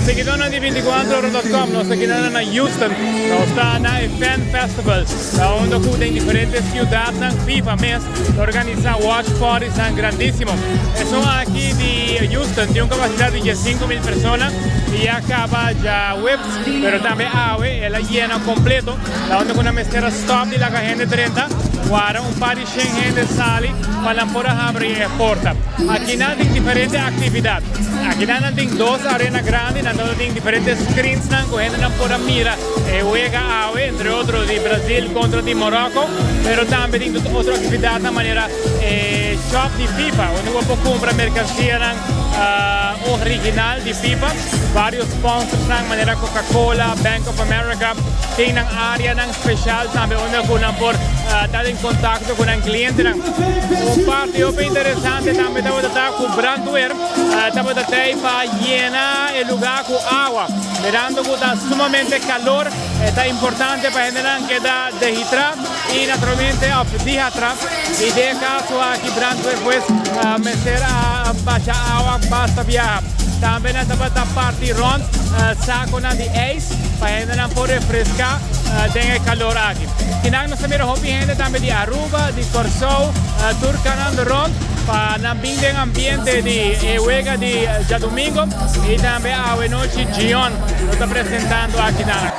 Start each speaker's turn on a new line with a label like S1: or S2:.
S1: Seguidornan di 24ora.com, nos ta keda na Houston, nos ta na e Fan Festival, ta unda cu den diferente ciudadnan FIFA mes ta organisa watch parties-nan grandisimo. Esun aki di Houston tin un capacidad di 15,000 persona y ya caba djaweps, pero tambe awe el a yena completo, ta unda cu nan mester a stop di laga hende drenta, wara un par di shen hende sali pa nan por a habri e porta. Akinan tin diferente actividad. Akinan nan tin dos arena grandi, nan ta tin diferente screensnan cu hendenan por a mira e wega awe, entre otro di Brazil contra di Morocco, pero tambe tin otro actividadnan manera e shop di FIFA, unda bo por cumpra mercancianan original di FIFA. Varios sponsorsnan manera Coca-Cola, Bank of America tin nan areanan special tambe unda cu nan por ta den contacto cu nan clientenan. Un parti hopi interesante tambe tabata ta cu brandweer tabata tey pa yena e lugar cu awa. Mirando cu ta sumamente calor, e ta importante pa hendenan keda dehitra y naturalmente of dihatra. Y den e caso aki brandweer pues mester a basha awa basta biaha. Tambe nan tabata parti rond saconan di ijs pa hendenan por refresca den e calor aki. Kinan nos ta mira hopi hende tambe di Aruba, di Corsou, tur canando rond pa nan bin den ambiente di e wega di djadomingo y tambe awe nochi Gion lo ta presentando aki nan.